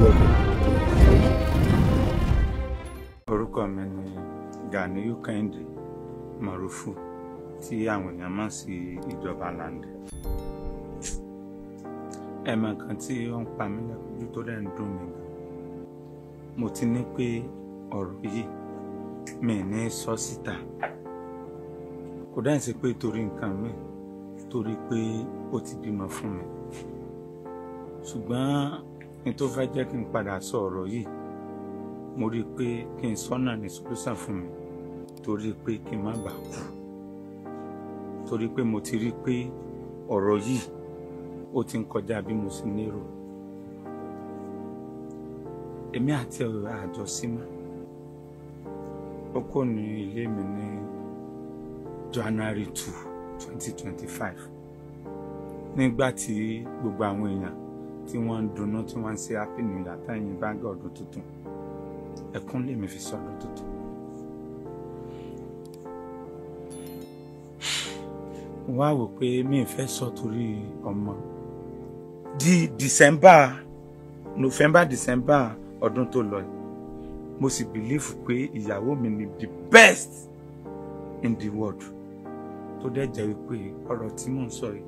Wọbẹ̀. Orúkọ mi ni Ganiyu Kehinde Morufu, tí àwọn èèyàn mọ̀ sí Ìjọba Lande. Ẹ mọ nǹkan tí ó ń pa mí lẹ́kún tó dẹ̀ ń dùn mí gan. Mo ti ní pé ọ̀rọ̀ yìí mi ní sọ síta. Kò dáhùn sí pé torí nǹkan mi, torí pé ó ti bímọ fún mi. Ṣùgbọ́n ní tó fẹ́ jẹ́ kí n padà sọ ọ̀rọ̀ yìí, mo rí i pé kí n sọ́nà ní solution fún mi, torí pé kí n má bàa kú. Torí pé mo ti rí i pé ọ̀rọ̀ yìí ó ti ń kọjá bí mo ṣe lérò. Èmi àti ọ̀rọ̀ àjọ sí mọ́. Ó kò ní ilé mi ní January 2, 2025. Nígbà tí gbogbo àwọn èèyàn tí wọ́n ń dunnú, tí wọ́n ń ṣe happy new year táyìn báńgá ọdún tuntun, ẹkún lèmi fi sọdún tuntun. Mo wá wò pé mi ì fẹ́ sọ torí ọmọ. Di December, November, December ọdún tó lọ yìí, mo sì bìlífù pé ìyàwó mi ni the best in the world. Tó dẹ̀ jẹ́ wípé ọ̀rọ̀ tí mò ń sọ yìí,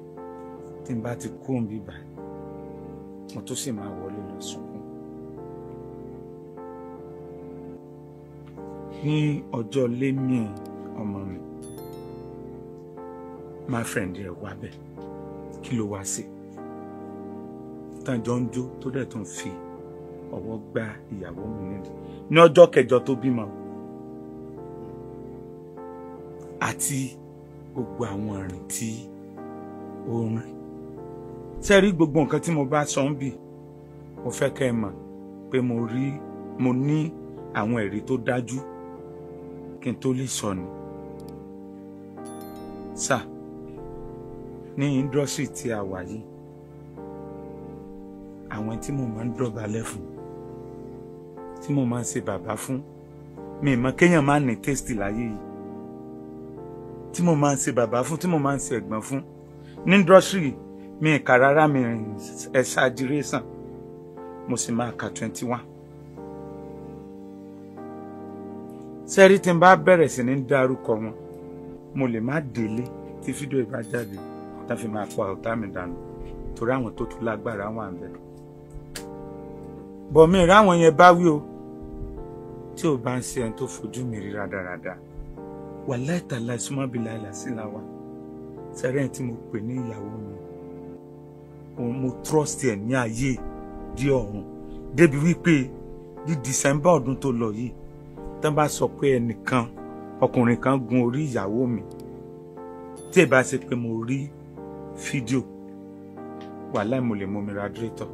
tí n bá ti kú òun bíbá, mo tó sì máa wọlé lọ sunkún. Ní ọjọ́ lémi ọmọ mi, my friend rẹ̀ wá bẹ̀, kí ló wá sí? Tán jọ ń jó tó dẹ̀ tún fi ọwọ́ gbá ìyàwó mi nídìí. Ní ọjọ́ kẹjọ tó bímọ, àti gbogbo àwọn ìrìn tí ó ń rìn. Ṣé rí gbogbo nǹkan tí mo bá sọ ń bì, mo fẹ́ kẹ́ ẹ mọ̀ pé mo ní àwọn ẹ̀rí tó dájú kí n tó lè sọ ni. Sà, ní indọ́sírì tí a wà yìí, àwọn tí mo máa ń dọ̀bálẹ̀ fún, tí mo máa ń ṣe bàbá fún, mi mọ̀ kéèyàn má ní tẹ́sítì láyé yìí, tí mo máa ń ṣe bàbá fún, tí mo máa ń ṣe ẹ̀gbọ́n fún ní indọ́sírì, mi kà rárá, mi exaggeration, mo sì máa ka 21. Sẹ́rí tí n bá bẹ̀rẹ̀ sí ní dárúkọ wọn, mo lè má délé tí fídíò ìbá jáde tá fi máa pa ọ̀tá mi dànù, torí àwọn tó tún lágbára wà ń bẹ̀. Bọ̀ mi ráwọn yẹn bá wí o, tí ò bá ń ṣe ẹni tó fojú mi rí rádaràda. Wàláì tàláì súnmọ́ bí láìlà sí la wa. Sẹ́rí ẹni tí mo pè ní ìyàwó mi, mo trust ẹ̀ ní ayé dí ọ̀run. Débi wípé ní December ọdún tó lọ yìí, tán bá sọ pé ẹnìkan, ọkùnrin kan gun orí ìyàwó mi, tí ẹ bá ṣe pé mo rí fídíò, wàláì mo lè mú mi radiator.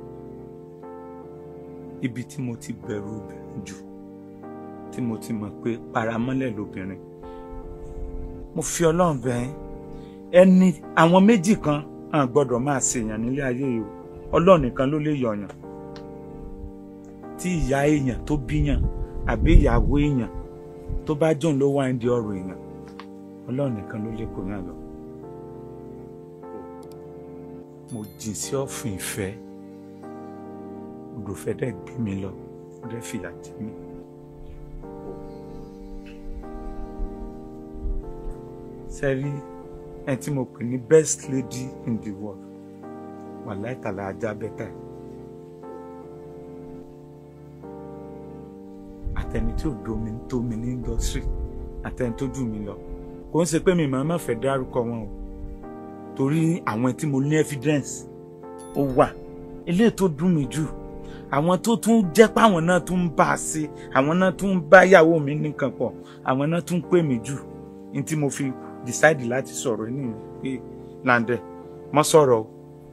Ibi tí mo ti bẹ̀rù obìnrin jù, tí mo ti mọ̀ pé paramọ́lẹ̀ lobìnrin, mo fi Ọlọ́run bẹ̀ ẹ́. Ẹni àwọn méjì kan hàn gbọ́dọ̀ máa ṣèyàn nílé ayé yìí o, Ọlọ́run nìkan ló lè yọ̀yàn. Tí ìyá èèyàn tó bíyàn àbí ìyàwó èèyàn tó bá jọ̀n ló wá ń di ọ̀rọ̀ èèyàn, Ọlọ́run nìkan ló lè kó yàn lọ. Mo jìn sí ọ̀fìn ìfẹ́, odò fẹ́ dẹ̀ gbé mi lọ, ó dẹ̀ fìyà jẹ mí. Sẹ́rí ẹni tí mo pè ní best lady in the world, wàláì tàlà ajá bẹ́tà ẹ̀. Àtẹni tí ò domi tó mi ní indọ́sírì, àtẹni tó jù mí lọ. Kò ń ṣe pé mi màá má fẹ́ dárúkọ wọn o, torí àwọn tí mo ní evidence ó wà. Eléyìí tó dùn mí jù, àwọn tó tún jẹ́ páwọn náà tún ń bá a ṣe, àwọn náà tún ń bá ìyàwó mi nìkan pọ̀, àwọn náà tún ń pè mí jù. Ní tí mo fi decide láti sọ̀rọ̀ nìyẹn pé Lande mọ́ sọ̀rọ̀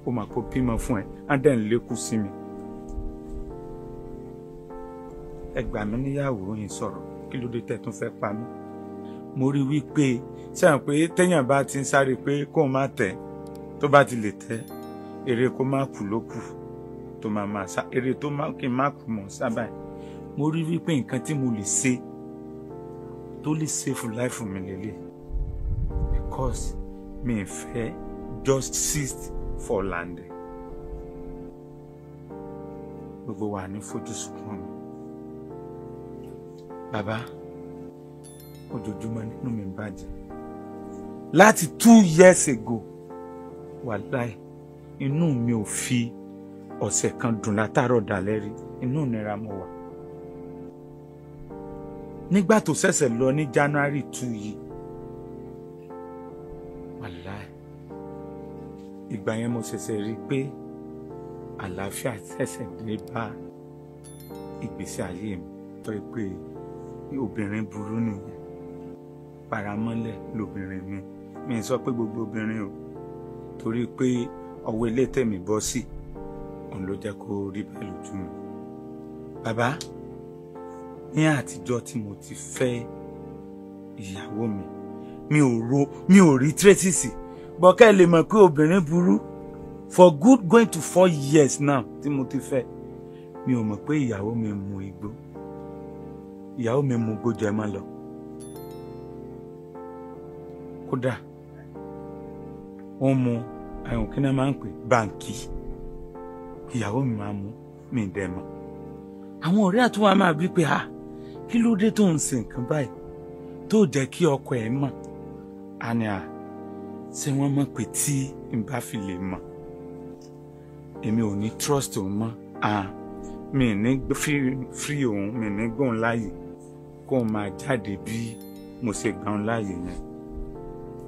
o, mà kó bímọ fún ẹ, á dẹ̀ ń lékún sí mi. Ẹ gbà mí níyàwó yín sọ̀rọ̀, kí ló dé tẹ́ tún fẹ́ pa mí? Mo rí wípé sẹ́yìn pé téèyàn bá ti ń sáré pé kóun má tẹ̀, tó bá ti lè tẹ̀, eré kó má kú ló kù tó máa máa sá, eré tó má kí n má kú mọ̀ sábà. Mo rí wípé nǹkan tí mo lè ṣe tó lè save life mi lélẹ̀, because mi ì fẹ́ justice for Lande. Gbogbo wa ní fojú sunkún mi. Bàbá, ojoojúmọ́ nínú mi ń bàjẹ́. Láti 2 years ago, wàláì, inú mi ò fi ọ̀sẹ̀ kan dùn látàárọ̀ dalẹ́ rí. Inú ìnira mo wà. Nígbà tó ṣẹ̀ṣẹ̀ lọ ní January 2 yìí, wàláì, ìgbà yẹn mo ṣẹ̀ṣẹ̀ rí i pé àlàáfíà ṣẹ̀ṣẹ̀ dé bá ìgbésí ayé mi. Tó yẹ pé obìnrin burú nìyẹn, paramọ́lẹ̀ lobìnrin mi. Mi sọ pé gbogbo obìnrin o, torí pé ọwọ́ ilé tẹ̀mí bọ́ sí òun ló jẹ́ kó rí bẹ́ẹ̀ lójú mi. Bàbá, ní àtijọ́ tí mo ti fẹ́ ìyàwó mi, mi ò ro, mi ò rí traces bọ́kẹ́ lè mọ̀ pé obìnrin burú. For good going to 4 years now tí mo ti fẹ́, mi ò mọ̀ pé ìyàwó mi mu igbó. Ìyàwó mi mu igbó jẹ mọ́ lọ. Kódà ó mu ẹ̀hún, kí ni wọ́n máa ń pè, báǹkì. Ìyàwó mi máa mu, mi dẹ̀ mọ̀. Àwọn ọ̀rẹ́ àtúwà máa bí pé, "Ha, kí ló dé tó ń ṣe nǹkan báyìí tó jẹ́ kí ọkọ ẹ̀ mọ̀?" Àní à ṣé wọ́n mọ̀ pé tí n bá fi lè mọ̀, èmi ò ní trust òun mọ́. À mi ní free òun, mi ní gbóhùn láàyè kó o máa jáde bí mo ṣe gbà òun láàyè yẹn.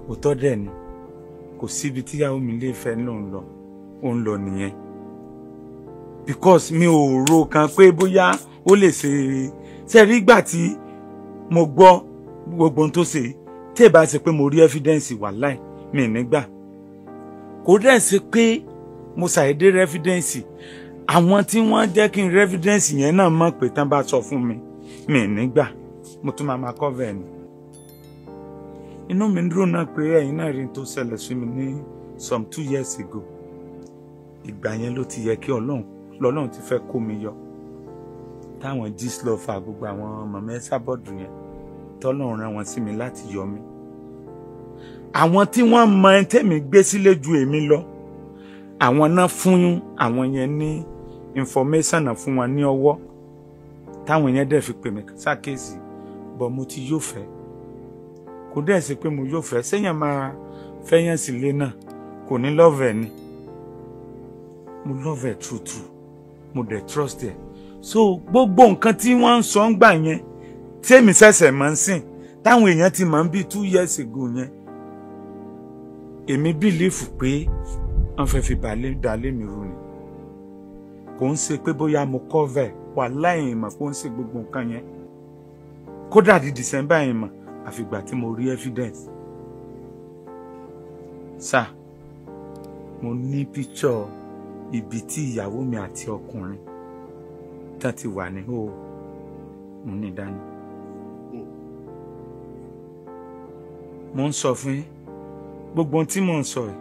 Òótọ́ dẹ̀ ni, kò síbi tíyàwó mi lè fẹ́ lòun lọ, òun lọ nìyẹn, because mi ò ro kan pé bóyá ó lè ṣe. Ṣe rí ìgbà tí mo gbọ́ gbogbo ohun tó ṣe, tí ì bá ṣe pé mo rí evidence, wàláì, mi nígbà. Kò dẹ̀ ṣe pé mo ṣàìdé rí evidence. Àwọn tí wọ́n jẹ́ kí n rí evidence yẹn náà mọ̀ pé tán bá sọ fún mi, mi nígbà, mo tún máa cover ẹ̀ ni. Inú mi ń dúró náà pé ẹ̀yin náà rí n tó ṣẹlẹ̀ sí mi ní some 2 years ago. Ìgbà yẹn ló ti yẹ kí Ọlọ́run lọ́lọ́run ti fẹ́ kó mi yọ, táwọn Gistlover, gbogbo àwọn mọ̀mọ́ ẹ́sàbọ̀dù yẹn, tọ́lọ́run rán wọn sí mi láti yọ mí. Àwọn tí wọ́n mọ ẹni tẹ́mi gbé sílé ju èmi lọ, àwọn náà fún àwọn yẹn ní information náà, fún wọn ní ọwọ́, táwọn yẹn dẹ̀ fi pè mí ṣàkíyèsí bọ́. Mo ti yóò fẹ́, kò dẹ̀ sí pé mo yóò fẹ́ sẹ́yìn máa fẹ́yàn sílé náà, kò ní love ẹ̀ ni. Mo love ẹ̀ true true, mo dẹ̀ trust ẹ̀. So gbogbo nǹkan tí wọ́n ń sọ ń gbà yẹn, tèmi ṣẹ̀ṣẹ̀ máa ń sìn, táwọn èèyàn ti máa ń bí 2 years ago yẹn, èmi believe pé wọ́n fẹ́ fi dalé mi rú ni. Kò ń ṣe pé bóyá mo cover. Wà láì mọ̀ kó ń ṣe gbogbo nǹkan yẹn. Kódà di December yẹn mọ̀, àfìgbà tí mo rí evidence. Sá mo ní picture ibi tí ìyàwó mi àti ọkùnrin tán ti wà ní hó, mo ní dání. Mo ń sọ fún yín, gbogbo ohun tí mò ń sọ yìí,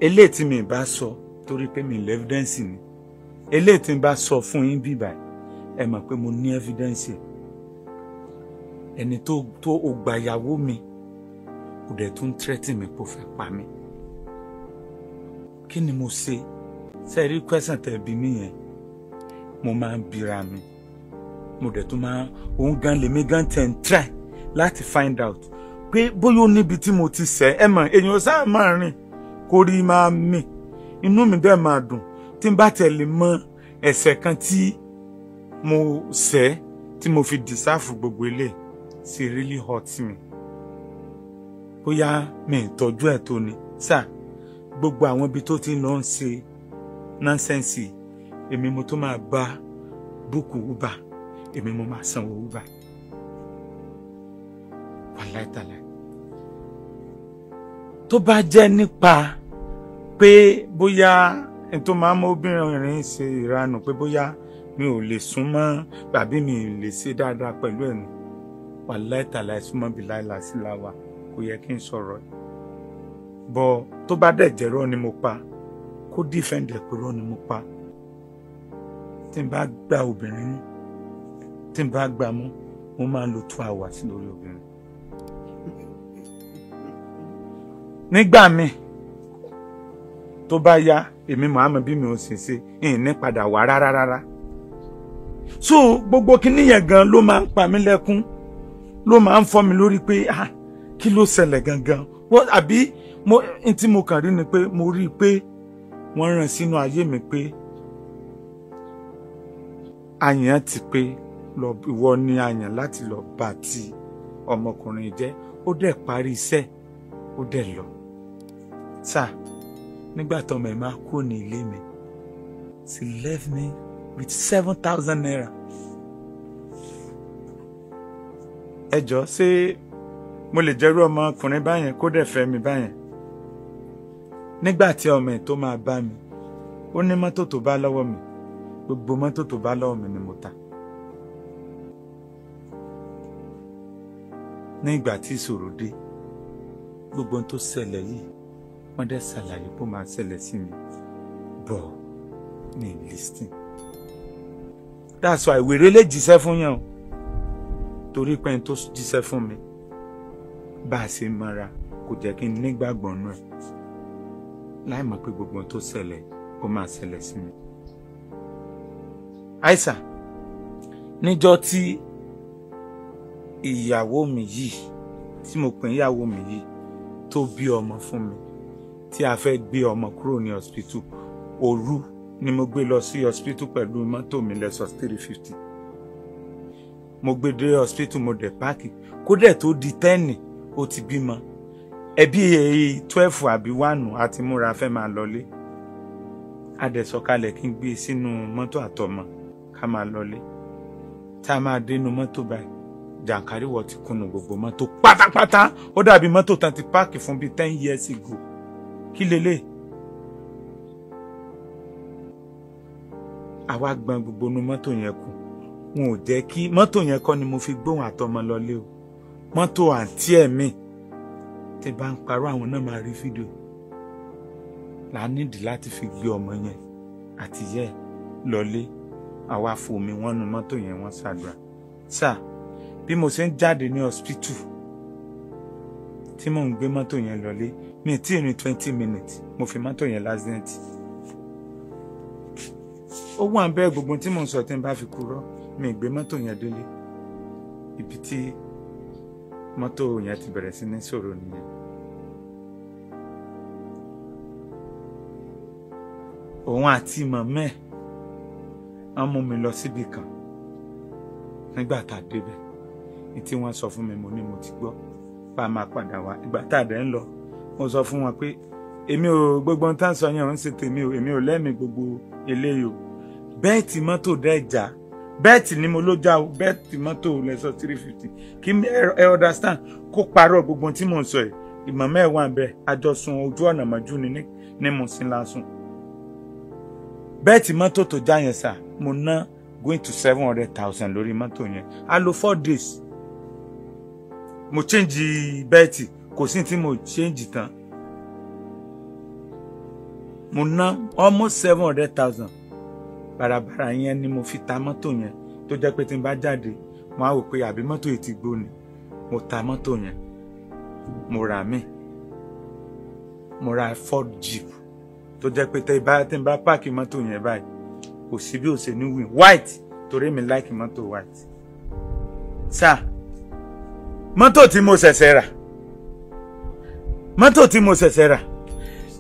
eléyìí tí mi bá sọ torí pé mi lè evidence ni. Eléyìí tí n bá sọ fún yín bíbà, ẹ mọ̀ pé mo ní evidence. Ẹni tó o gba ìyàwó mi, kò dẹ̀ tún threaten mi kó fẹ́ pa mí. Kí ni mo ṣe? Ṣe rí question tẹ́ bí mi yẹn, mo máa ń bira mi, mo dẹ̀ tún máa òun gan lèmi gan tẹ̀ ń try láti find out pé bóyá ó níbi tí mo ti ṣẹ̀. Ẹ mọ̀, èèyàn sáà máa rìn kó rí máa mì. Inú mi dẹ̀ máa dùn tí n bá tẹ̀lé mọ ẹ̀ṣẹ̀ kan tí mo ṣẹ̀ tí mo fi deserve gbogbo ilé sí. Really hurt me. Bóyá mi ì tọ́jú ẹ̀ tó ni sáà, gbogbo àwọn ibi tó ti lọ ń ṣe nonsense, èmi mo tó máa bá book Uber, èmi mo máa sanwó Uber. Wàláìtàláì, tó bá jẹ́ nípa pé bóyá n tó máa ń mú obìnrin ṣe ìranù, pé bóyá mi ò lè súnmọ́ tàbí mi ò lè ṣe dáadáa pẹ̀lú ẹ̀ ní, wàláìtàláì, súnmọ́ bí láìláṣíláwà, kò yẹ kí n sọ̀rọ̀ bọ̀. Tó bá dẹ̀ jẹ́rọ́ ni mo pa, kó defend ẹ̀ pé rọ́ ni mo pa. Tí n bá gba obìnrin mú, tí n bá gbà mú, mo máa ń lo 2 hours lórí obìnrin. Nígbà míì tó bá yá Èmi màá bí mi ò sì ṣe ìní padà wá rárá rárá. So gbogbo kinní yẹn gan ló máa ń pa mí lẹ́kún, ló máa ń fọ́ mi lórí pé ah, kí ló ṣẹlẹ̀ gangan? Àbí n tí mo kàn rí ni pé mo rí i pé wọ́n rán sínú ayé mi pé àyàn ti pé ìwọ ni àyàn láti lọ bá ti ọmọkùnrin jẹ́. Ó dẹ̀ parí iṣẹ́, ó dẹ̀ lọ. Sá, nígbà tọmọ ẹ̀ máa kúrò ní ilé mi, she left me with 7,000 naira. Ẹ jọ̀ọ́, ṣé mo lè jẹ́rú ọmọkùnrin báyẹn kó dẹ̀ fẹ́ mi báyẹn? Nígbà tí ọmọ ẹ̀ tó máa bá mi, ó ní mọ́tò tó bá lọ́wọ́ mi, gbogbo mọ́tò tó bá lọ́wọ́ mi ni mo ta. Ní ìgbà tí ìṣòro dé, gbogbo ohun tó ṣẹlẹ̀ yìí, wọ́n dẹ̀ ṣàlàyé bó máa ṣẹlẹ̀ sí mi, bọ̀ ní listing. That's why wèrè lè jíṣẹ́ fún yàn o, torí pé ẹni tó jíṣẹ́ fún mi bá a ṣe mọ́ra kò jẹ́ kí n nígbàgbọ́ nù ẹ̀, láì mọ̀ pé gbogbo ohun tó ṣẹlẹ̀ ó máa ṣẹlẹ̀ sí mi. Àìsà, níjọ́ tí ìyàwó mi yìí, tí mo pè ìyàwó mi yìí, tó bí ọmọ fún mi, tí a fẹ́ gbé ọmọ kúrò ní hospital, òru ni mo gbé lọ sí hospital pẹ̀lú mọ́tò mi Lexus 350. Mo gbé dé hospital, mo dẹ̀ páàkì, kó dẹ̀ tó di 10 ó ti bímọ. Ẹbí èyí 12 àbí 1 àti múra fẹ́ máa lọlé. A dẹ̀ sọ̀kalẹ̀ kí n gbé sínú mọ́tò àtọmọ ká máa lọlé. Tá a máa dénú mọ́tò báyìí, jàǹkáríwọ̀ ti kùnú gbogbo mọ́tò pátápátá. Ó dàbí mọ́tò tán ti páàkì fún bíi 10 years ago. Kí lélẹ̀? Àwa gbọn gbogbo nu mọ́tò yẹn kù. Wọn ò jẹ́ kí mọ́tò yẹn kọ́ ni mo fi gbóhùn àtọmọ lọlé o. Mọ́tò àǹtí ẹ̀ mi tí bá ń parọ́, àwọn náà máa rí fídíò. Là á nídìí láti fi gbé ọmọ yẹn àti yẹ lọlé. Àwa fomi wọn nu mọ́tò yẹn, wọ́n ṣàdúrà. Sà, bí mo ṣe ń jáde ní hospital tí mò ń gbé mọ́tò yẹn lọlé, mi tí ì rìn 20 minutes mo fi mọ́tò yẹn lásìdẹ́ǹtì. Ó wà ń bẹ́ẹ̀ gbogbo tí mò ń sọ tí n bá fi kúrọ́, mi gbé mọ́tò yẹn délé. Ibi tí mọ́tò yẹn ti bẹ̀rẹ̀ sí ní sọ̀rọ̀ nìyẹn. Òun àti màmá ẹ̀ wọ́n mú mi lọ síbi kan. Nígbà tá a débẹ̀, ní tí wọ́n sọ fún mi, mo ní mo ti gbọ́, bá a máa padà wá. Ìgbà tá a dẹ̀ ń lọ, mo sọ fún wọn pé èmi ò gbogbo ohun tá à ń sọ yẹn ò ń ṣe tèmi o, èmi ò lẹ́mìí gbogbo eléyìí o. Bẹ́ẹ̀tì mọ́tò dẹ̀ já, bẹ́ẹ̀tì ni mo ló já o, bẹ́ẹ̀tì mọ́tò Lexus 350. Kí ẹ understand, kó parọ́ gbogbo ohun tí mò ń sọ yìí. Ìmọ̀mọ́ ẹ̀ wà ń bẹ̀, àjọsùn ojú ọ̀nà mọ́jú ni ní mo sin lásùn. Bẹ́ẹ̀tì mọ́tò tó já yẹn sà, mo ná going to 700,000 lórí mọ́tò yẹn. A lò 4 days. Mo change bẹ́ẹ̀tì, kò sí tí mo change tán. Mo ná almost 700,000. Bàràbàrà yẹn ni mo fi ta mọ́tò yẹn, tó jẹ́ pé tí n bá jáde, mo á wò pé àbí mọ́tò yìí ti gbó ni. Mo ta mọ́tò yẹn, mo rà mí. Mo ra Ford Jeep tó jẹ́ pé tí n bá páàkì mọ́tò yẹn báyìí, kò sí bí ó ṣe ní win. White, torí mi like mọ́tò white. Sá, mọ́tò tí mo ṣẹ̀ṣẹ̀ rà, mọ́tò tí mo ṣẹ̀ṣẹ̀ rà,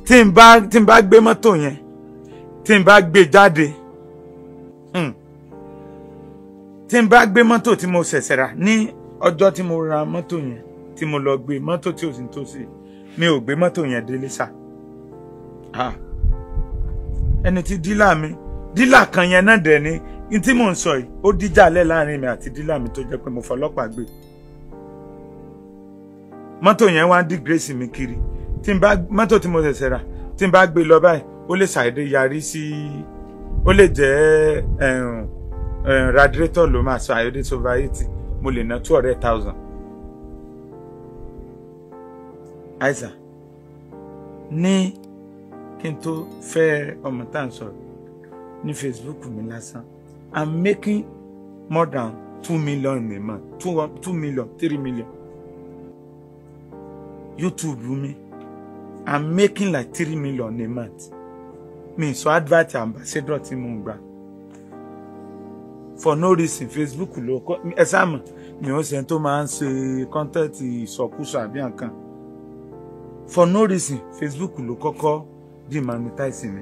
tí n bá gbé mọ́tò yẹn, tí n bá gbé jáde, tí n bá gbé mọ́tò tí mo ṣẹ̀ṣẹ̀ rà ní ọjọ́ tí mo ra mọ́tò yẹn, tí mo lọ gbé mọ́tò tí ò sí tó sí, mi ò gbé mọ́tò yẹn délé sá. Ẹni tí dílà mi, dílà kan yẹn náà dẹ̀ ni ní tí mò ń sọ yìí, ó díjà lẹ̀ láàrin mi àti dílà mi tó jẹ́ pé mo fọlọ́pàá gbé. Mọ́tò yẹn wá ń dìgírèsì mi kiri. Tí n bá mọ́tò tí mo ṣẹ̀ṣẹ̀ rà, tí n bá gbé lọ báyìí, ó lè ṣàìdé yarí sí, ó lè jẹ́ radiator ló máa sọ àyọ̀dé soviet, mo lè ná 200,000. Àìsàn ní kí n tó fẹ́ ọmọ tá à ń sọ̀rọ̀ ní Facebook mi lásán, I'm making more than 2 million in a month, 2 million, 3 million. YouTube mi, I'm making like 3 million a month. Mi sọ advert ambassador tí mo ń gbà. For no reason, Facebook ló kọ́ ẹ sáàmù mi ò ṣe tó máa ń ṣe content ìsọkúsọ àbí nǹkan. For no reason, Facebook ló kọ́kọ́ demonetize mi.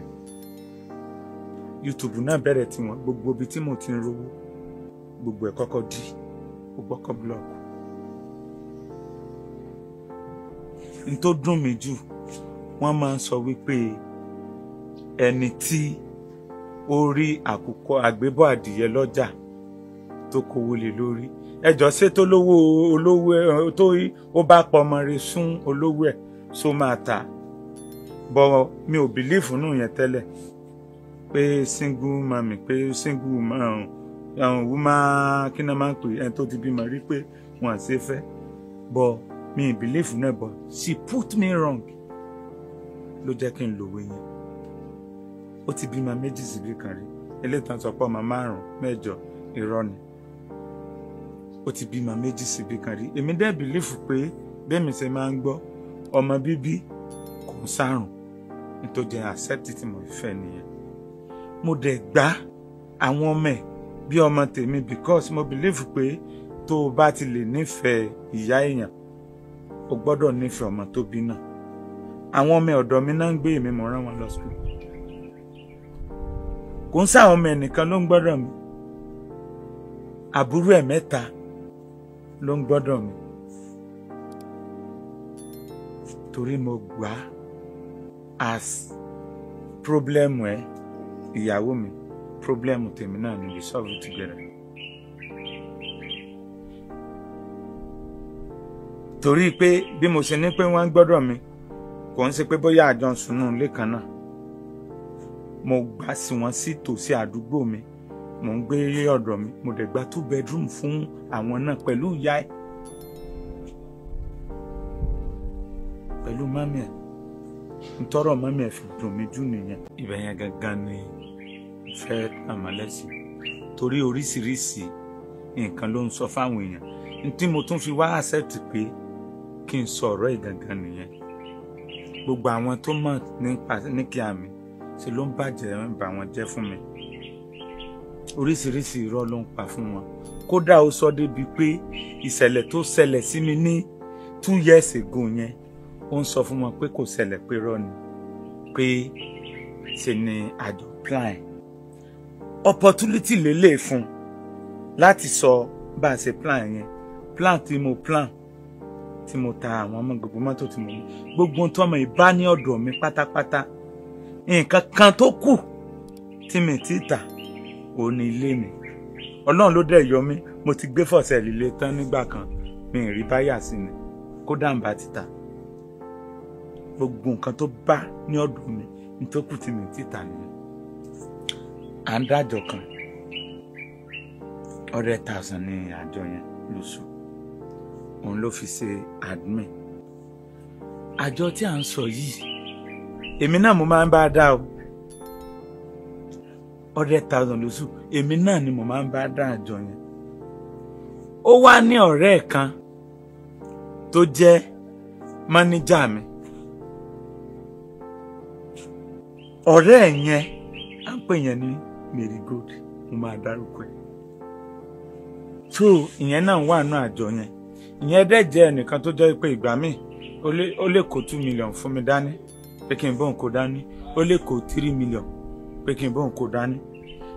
YouTube náà bẹ̀rẹ̀ tiwọn, gbogbo ibi tí mo ti ń rówó gbogbo ẹ̀ kọ́kọ́ dí, ó gbọ́kọ́ block. N tó dùn mí jù, wọ́n máa ń sọ wípé ẹni tí ó rí àkùkọ àgbébọ̀ adìyẹ lọ́jà tó kówó lé lórí, ẹjọ́ ṣé tó lówó olówó tó ó bá pọmọ rẹ̀ sún olówó ẹ̀ só máa ta. Bọ́ mi ò bìlífù nù yẹn tẹ́lẹ̀ pé single mami, pé single man woman kí náà máa ń pè ẹni tó ti bímọ rí pé wọn à ṣe fẹ́. Bọ́ mi ì bìlífù náà, bọ́ she put me wrong ló jẹ́ kí n lòwe yẹn. Ó ti bímọ méjì síbí kan rí, eléyìí sọ pé ọmọ 5 mẹ́jọ irọ́ ni. Ó ti bímọ méjì síbí kan rí. Èmi dẹ́ bìlífù pé bẹ́ẹ̀ mi ṣe máa ń gbọ́ ọmọ bíbí kò ń sárùn, nítorí accept tí mo fẹ́ nìyẹn. Mo dẹ̀ gbá àwọn ọmọ ẹ̀ bí ọmọ tèmi because mo believe pé tó o bá ti lè nífẹ̀ẹ́ ìyá èèyàn, o gbọ́dọ̀ nífẹ̀ẹ́ ọmọ tó bí náà. Àwọn ọmọ ọ̀dọ̀ mi náà ń gbé èmi, mo rán wọn lọ school. Kò ń sáwọn ọmọ ẹnìkan ló ń gbọ́dọ̀ mi, àbúrò ẹ̀ mẹ́ta ló ń gbọ́dọ̀ mi, torí mo gbà as problem ẹ̀ ìyàwó mi, problem tèmi náà ni we solve it together. Torí pé bí mo ṣe ní pé wọ́n ń gbọ́dọ̀ mi, kò ń ṣe pé bóyá àjọ ń sunú ilé kan náà. Mo gbà sí wọn sí tòsí àdúgbò mi, mo ń gbé ọ̀dọ̀ mi, mo dẹ̀ gba 2 bedroom fún àwọn náà pẹ̀lú ìyá ẹ̀, pẹ̀lú mọ́mí ẹ̀. Ntọ́rọ̀ mọ́mí ẹ̀ fi dùn mí jù nìyẹn. Ibẹ̀ yẹn gangan ni fẹ́ àmọ́lẹ́sìn, torí oríṣiríṣi nǹkan ló ń sọ fáwọn èèyàn. Ntí mo tún fi wá accept pé kí n sọ ọ̀rọ̀ ìgangan nìyẹn. Gbogbo àwọn tó mọ̀ nípa níkẹ́ àmì ṣe ló ń bàjẹ́ ń bà wọ́n jẹ́ fún mi. Oríṣiríṣi irọ́ ló ń pa fún wọn. Kódà ó sọ débi pé ìṣẹ̀lẹ̀ tó ṣẹlẹ̀ sí mi ní 2 years ago yẹn, ó ń sọ fún wọn pé kò ṣẹlẹ̀, pé irọ́ ni, pé ṣe ni àjọ plan. Opportunity lélẹ̀ fún láti sọ bá a ṣe plan yẹn. Plan tí mo plan, tí mo ta àwọn ọmọ gbogbo mọ́tò tí mo ní, gbogbo ohun tó ọmọ ìbá ní ọ̀dọ̀ mi pátápátá, nǹkan kan tó kù tí mi ti tà ò ní ilé mi. Ọlọ́run ló dẹ̀ yọ mí, mo ti gbé fọ̀sẹ̀ líle tán nígbà kan, mi ì rí báyà sí ni, kódà ń bá ti tà. Gbogbo nǹkan tó bá ní ọ̀dọ̀ mi ní tó kù tí mi ti tà nìyẹn. À ń dájọ́ kan 100,000 ní àjọ yẹn lóṣù, òun ló fi ṣe admin. Àjọ tí à ń sọ yìí, èmi náà mo máa ń bá a dá o. 100,000 lóṣù, èmi náà ni mo máa ń bá a dá àjọ yẹn. Ó wá ní ọ̀rẹ́ kan tó jẹ́ máníjà mi. Ọ̀rẹ́ yẹn à ń pè yẹn ní Mary Gold, mo máa dárúkọ ẹ̀. So ìyẹn náà wà nínú àjọ yẹn. Ìyẹn dẹ̀ jẹ́ ẹnìkan tó jẹ́ pé ìgbà míì ó lè kó 2 million fún mi dání pé kí n bóun kó dání, ó lè kó 3 million pé kí n bóun kó dání.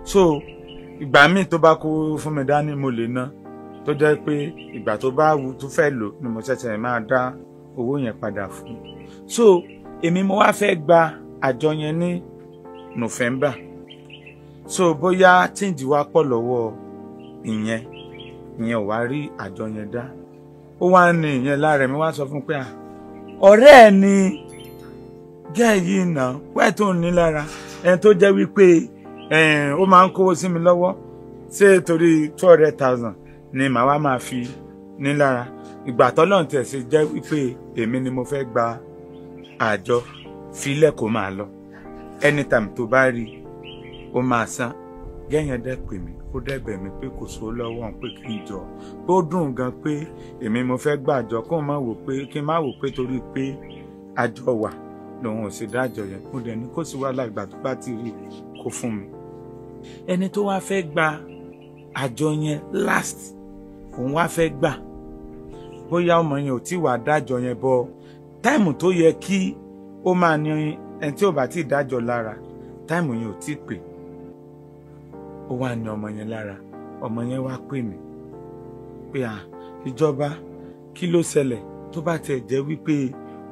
So ìgbà míì tó bá kó fún mi dání mo lè ná, tó jẹ́ pé ìgbà tó bá wù tó fẹ́ lò ni mo ṣẹ̀ṣẹ̀ máa dá owó yẹn padà fún. So èmi mo wá fẹ́ gba àjọ yẹn ní November. So bóyá change wá pọ̀ lọ́wọ́ ìyẹn, ìyẹn ò wá rí àjọ yẹn dá. Ó wá ní ìyẹn lára mi wá sọ fún pé ọ̀rẹ́ ẹ̀ ni jẹ́ yìí náà wẹ́ẹ̀ tó ń ní lára ẹni tó jẹ́ wípé ó máa ń kówó sí mi lọ́wọ́, ṣé torí 200,000 ni màá wá máa fi ní lára. Ìgbà tọ́lọ́run tẹ̀ ṣe jẹ́ wípé èmi ni mo fẹ́ gba àjọ, filẹ̀ kó máa lọ, anytime tó bá rí ó máa san. Gẹ́yẹn dẹ́ pè mí, ó dẹ́ bẹ̀ mí pé kò sówó lọ́wọ́ òun, pé kí n jọ, pé ó dùn gan pé èmi mo fẹ́ gbàjọ, kó má wò pé kí n má wò pé torí pé àjọ wà Lòun ò ṣe dájọ́ yẹn. Mo dẹ̀ ní kó sì wá láìgbà tó bá ti rí kó fún mi. Ẹni tó wá fẹ́ gba àjọ yẹn last, òun wá fẹ́ gbà. Bóyá ọmọ yẹn ò tí wàá dájọ́ yẹn bọ́ táìmù tó yẹ kí ó máa ní ẹni tí ò bá tí ì dájọ́ lára, táìmù yẹn ò tí ì pè. Ó wá ní ọmọ yẹn lára. Ọmọ yẹn wá pè mí pé à ìjọba kí ló ṣẹlẹ̀ tó bá tiẹ̀ jẹ́ wípé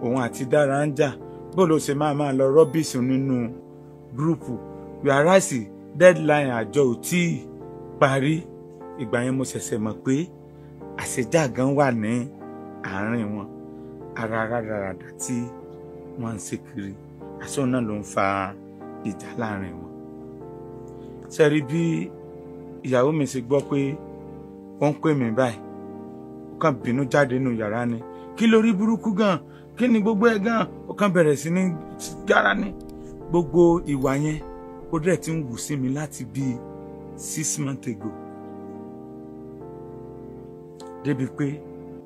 òun àti Dára ń jà, bó ló ṣe máa máa lọ rọ́bìsì nínú gúrúùpù, whereas deadline àjọ ò tí ì parí. Ìgbà yẹn mo ṣẹ̀ṣẹ̀ mọ̀ pé àṣejà gan wà ní àárín wọn, ara rádaràdà tí wọ́n ń ṣe kiri, àṣọ náà ló ń fa ìjà láàrin wọn. Ṣe rí bí ìyàwó mi ṣe gbọ́ pé ó ń pè mí báyìí, ó kàn bínú jáde nínú yàrá ni, kí lórí burúkú gan, kí ni gbogbo ẹ gan, ó kàn bẹ̀rẹ̀ sí ní yàrá ni. Gbogbo ìwà yẹn ó dẹ̀ ti ń wù sí mi láti bíi 6 months ago, débi pé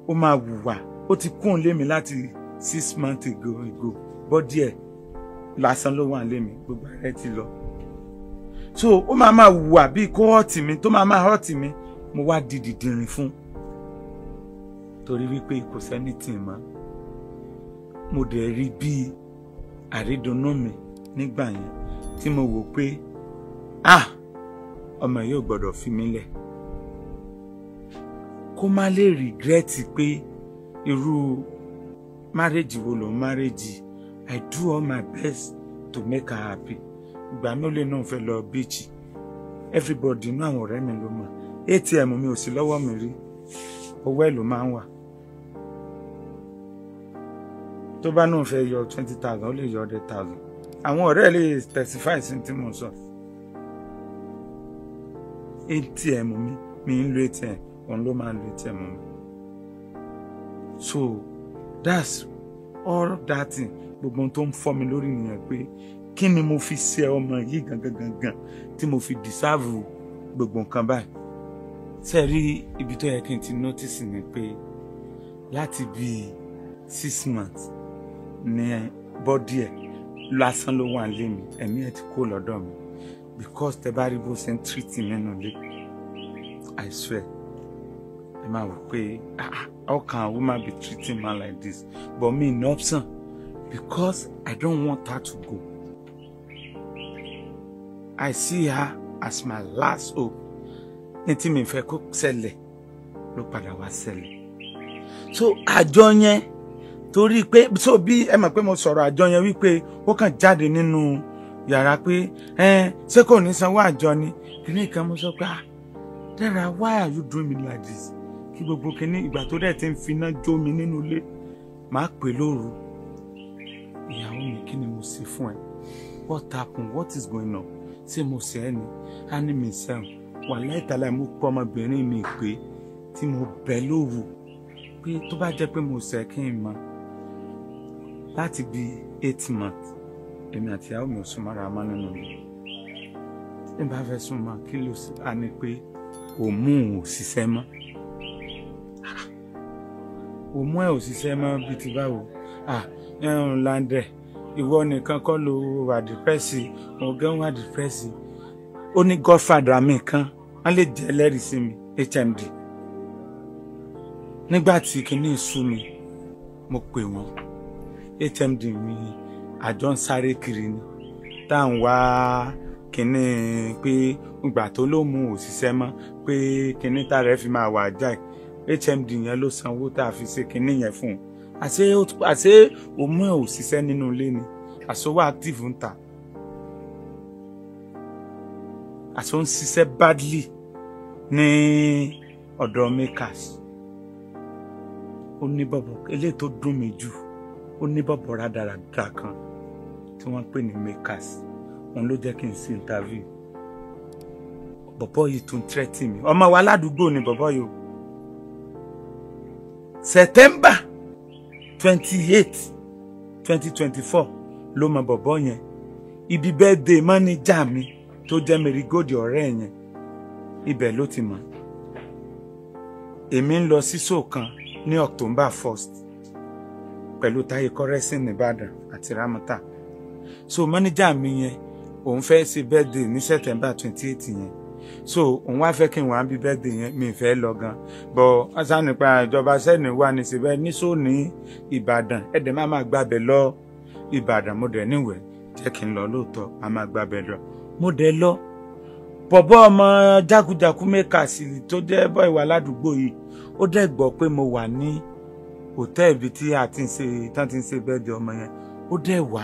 ó máa wùwà, ó ti kún lé mi láti 6 months ago, bọ́dí ẹ̀ lásán ló wà lé mi, gbogbo ara ẹ̀ ti lọ. So ó máa máa wùwà bíi kó họ́ọ̀tì mi, tó máa máa họ́ọ̀tì mi, mo wá di dìdìrín fún, torí wípé kò sẹ́ni tì mọ́. Mo dẹ̀ rí bíi àrídùnnú mi nígbà yẹn tí mo wò pé ah, ọmọ yìí ò gbọ́dọ̀ fi mí lẹ̀, kó má lè regret pé irú marriage wo lòun marriage. I do all my best to make her happy. Ìgbà mi ò lè náà fẹ́ lọ beach, everybody inú àwọn ọ̀rẹ́ mi ló mọ̀, ATM mi ò sí lọ́wọ́ mi rí, owó ẹ̀ ló máa ń wà. Tó bá náà fẹ́ yọ 20,000, ó lè yọ 100,000. Àwọn ọ̀rẹ́ lè testify sí tí mo sọ. ATM mi ń lo ATM, òun ló máa ń lo ATM mi. So that's all that thing. Gbogbo ohun tó ń fọ́ mi lórí nìyẹn pé kí ni mo fi ṣe ọmọ yìí gangan gangan tí mo fi deserve gbogbo nǹkan báyìí. Ṣé rí ibi tó yẹ kí n ti notice ni pé láti bíi 6 months ní bọ́dí ẹ̀ lásán ló wà lé mi, ẹ̀mí ẹ̀ ti kó lọ́dọ̀ mi, because tẹ bá rí bó ṣe ń treat mi nínú ilé, I swear, ẹ máa wò pé ah, how can a woman be treating man like this? But me no option, because I don't want her to go. I see her as my last hope. Ní tí mi fẹ́ kó ṣẹlẹ̀ ló padà wá ṣẹlẹ̀. So àjọ yẹn, torí pé so bí ẹ mọ̀ pé mo sọ̀rọ̀ àjọ yẹn wípé ó kàn jáde nínú yàrá pé ẹ ṣé kò ní sanwó àjọ ni kíní kan, mo sọ pé ah, Dara, why are you doing me like this? Kí gbogbo kíní ìgbà tó dẹ̀ ti ń finá jó mi nínú ilé, màá pè lóru, ìyàwó mi, kí ni mo ṣe fún ẹ? What happened? What is going on? Ṣé mo ṣe ẹ́ ni? Á ní mi sẹ́wọ̀n wà láìtàláì. Mo pọ́ ọmọbìnrin mi pé tí mo bẹ̀ lóru pé tó bá jẹ́ pé mo ṣe kí n mọ̀. Láti bí 8 months, èmi àti ìyàwó mi ò súnmọ́ra mọ́ nínú ilé. Tí n bá fẹ́ súnmọ́, kí ló ṣe? Á ní pé òmù ò ṣiṣẹ́ mọ́. Òmù ẹ̀ ò ṣiṣẹ́ mọ́ bíi ti báwo? Ah, ẹ̀hún landẹ̀, ìwọ nìkan kọ́ ló wà depressed, òun gan wà depressed. Ó ní godfather mi kan, wọ́n lè jẹ́ ẹlẹ́rìí sí mi, HMD. Nígbà tí kinní sú mi, mo pè wọ́n. HMD mi, àjọ ń sáré kiri ni, tá à ń wá kinní pé ìgbà tó ló mú òṣìṣẹ́ mọ́ pé kinní tá rẹ̀ fi máa wà jáì. HMD yẹn ló sanwó tá a fi ṣe kinní yẹn fún un. Àṣé òmù ẹ̀ ò ṣiṣẹ́ nínú ilé ni, àṣé ó wà active ń ta, àṣé ó ń ṣiṣẹ́ badly ní ọ̀dọ̀ makers. Ó ní bọ̀bọ̀ eléyìí tó dùn mí jù, ó ní bọ̀bọ̀ rádaràda kan tí wọ́n ń pè ní makers, òun ló jẹ́ kí n sí interview. Bọ̀bọ̀ yìí tún threaten mi, ọmọ wa ládùúgbò ni bọ̀bọ̀ yìí o. September 28, 2024 ló mọ bọ̀bọ̀ yẹn. Ibi birthday manager mi tó jẹ́ Marigold, ọ̀rẹ́ yẹn, ibẹ̀ ló ti mọ̀. Èmi ń lọ sí show kan ní October 1st. pẹ̀lú Táyé Kọ́rẹ́sìn nìbàdàn àti Rámọ́tà. So manager mi yẹn òun fẹ́ ṣe birthday ní September 28 yẹn. So òun wá fẹ́ kí n wá bí birthday yẹn, mi fẹ́ lọ gan. Bọ̀ ọ̀sán nípa ìjọba sẹ́ni wà ní síbẹ̀ ní sóò ní Ìbàdàn, ẹ̀dẹ̀ má máa gbàbẹ̀ lọ Ìbàdàn. Mo dẹ̀ níwẹ̀ jẹ́ kí n lọ lóòótọ́, má máa gbàbẹ̀ lọ. Mo dẹ̀ lọ. Bọ̀bọ́ ọmọ jákujàku mẹ́kàsì tó jẹ́ bọ́ ìwà ládùúgbò yìí, ó dẹ̀ gbọ́ pé mo wà ní hòtẹ́ẹ̀lì ibi tí a ti ń ṣe tán ti ń ṣe birthday ọmọ yẹn. Ó dẹ̀ wá.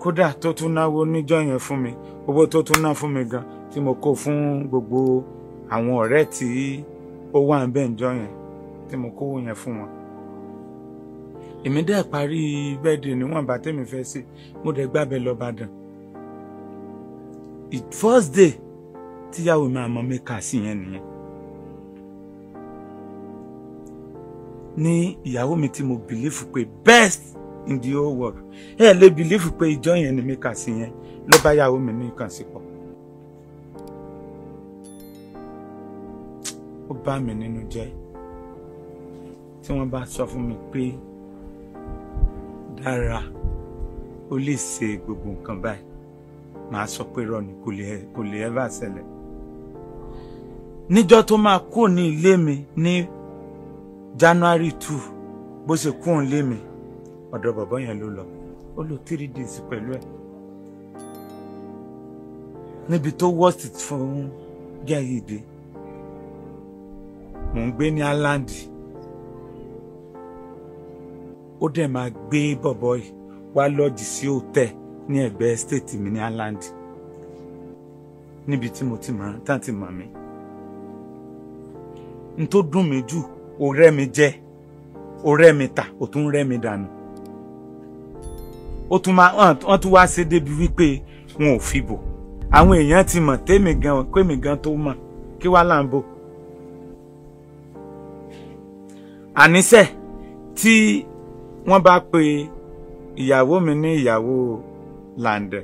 Kódà tó tún náwó níjọ́ yẹn fún mi, owó tó tún ná fún mi gan tí mo kó fún gbogbo àwọn ọ̀rẹ́ tí ó wà ń bẹ̀ níjọ́ yẹn tí mo kówó yẹn fún wọn. Èmi dẹ̀ parí birthday níwọ̀nba tèmi fẹ́ ṣe, mo dẹ̀ gbàbẹ̀ lọ Ìbàdàn. The first day tíyàwó mi àmọ́ mi kà sí yẹn nìyẹn. Ní ìyàwó mi tí mo bìlífù pé best in the whole world, ẹ lè bìlífù pé ìjọ yẹn ni mi kà sí yẹn ló bá yàwó mi ní nǹkan sí pọ̀. Ó bá mi nínú jẹ́ tí wọ́n bá sọ fún mi pé Dára ó lè ṣe gbogbo nǹkan báyìí, màá sọ pé irọ́ ni, kò lè ever ṣẹlẹ̀. Níjọ́ tó máa kúrò ní ilé mi ní January 2, bó ṣe kúrò nílé mi, ọ̀dọ̀ bàbá yẹn ló lọ. Ó lò 3 days pẹ̀lú ẹ̀. Níbi tó worst fún Gẹ́yìdé, mò ń gbé ní Island. Ó dẹ̀ máa gbé bọ̀bọ̀ yìí wá lọ́ọ̀jì sí hòtẹ́ẹ̀ ní ẹ̀gbẹ́ estate mi ní Island, níbi tí mo ti mọ̀ tán ti mọ̀ mí. N tó dùn mí jù, ó rẹ́ mi jẹ, ó rẹ́ mi tà, ó tún rẹ́ mi dànù. Ó tún máa wọ́n tún wá ṣe débi wípé wọn ò fi bò. Àwọn èèyàn ti mọ̀ tèmi gan, kémi gan tó mọ̀ kí wá là ń bò. Àníṣe tí wọ́n bá pe ìyàwó mi ní ìyàwó Làǹdẹ̀,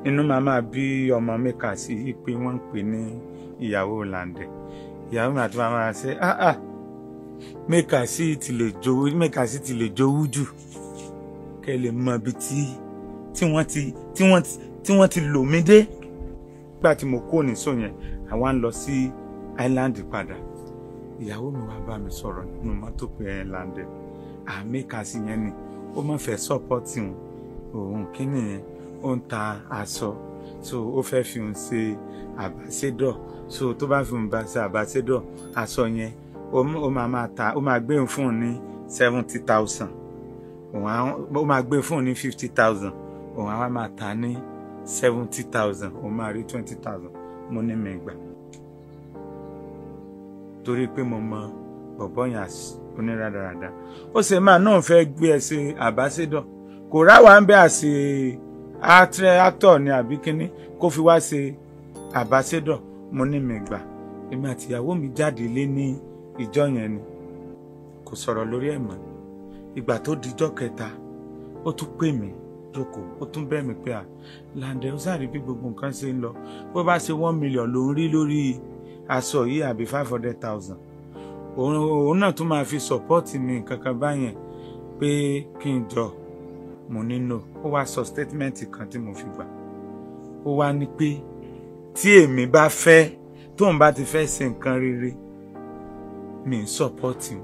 inú màá máa bí ọmọ mi kà sí i pé wọ́n ń pè ní ìyàwó Làǹdẹ̀. Ìyàwó mi àti màmá ṣe mẹ́kà sí ti lè jowú, mẹ́kà sí ti lè jowú jù. Kẹ́ lè mọ ibi tí wọ́n ti lò mí dé. Nígbà tí mo kúrò ní sọ yẹn, àwa ń lọ sí Island padà. Ìyàwó mi wá bá mi sọ̀rọ̀ nínú mọ́tò pé ẹ̀ Làǹdẹ̀, mẹ́kà sí yẹn ni ó má fẹ́ sọ́pọ́tì òun kí nìyẹn, ó ń ta aṣọ, so ó fẹ́ fi òun ṣe àbáṣédọ̀. So tó bá fi òun bá ṣe àbáṣédọ̀ aṣọ yẹn, ó máa ta, ó máa gbé fún un ní 70,000, ó máa gbé fún un ní 50,000, òun á wá máa ta ní 70,000, òun máa rí 20,000. Mo ní mi gbà, torí pé mo mọ bọ̀bọ́ yẹn onírádàràdà. Ó ṣe máa náà fẹ́ gbé ẹ ṣe àbáṣédọ̀, kò ráwa ń bẹ́ àṣe actor ni àbí kínní kó fi wá ṣe àbáṣédọ̀. Mo ní mi gbà. Èmi àti ìyàwó mi jáde lé ní ìjọ yẹn ni, kò sọ̀rọ̀ lórí ẹ̀ mọ́. Ìgbà tó dijọ́ kẹta, ó tún pè mí jókòó, ó tún bẹ̀ mí pé à Làǹdẹ̀, ó sáré bí gbogbo nǹkan ṣe ń lọ, bó bá ṣe 1 million ló ń rí lórí aṣọ yìí àbí 500,000, òun náà tún máa fi sọ̀pọ́ọ̀tì mi kankan báyẹn pé kí n jọ. Mo ní no. Ó wá sọ statement kan tí mo fi gbà. Ó wá ní pé tí èmi bá fẹ́, tóun bá ti fẹ́ ṣe nǹkan rere, mi ń sọ̀pọ́ọ̀tì.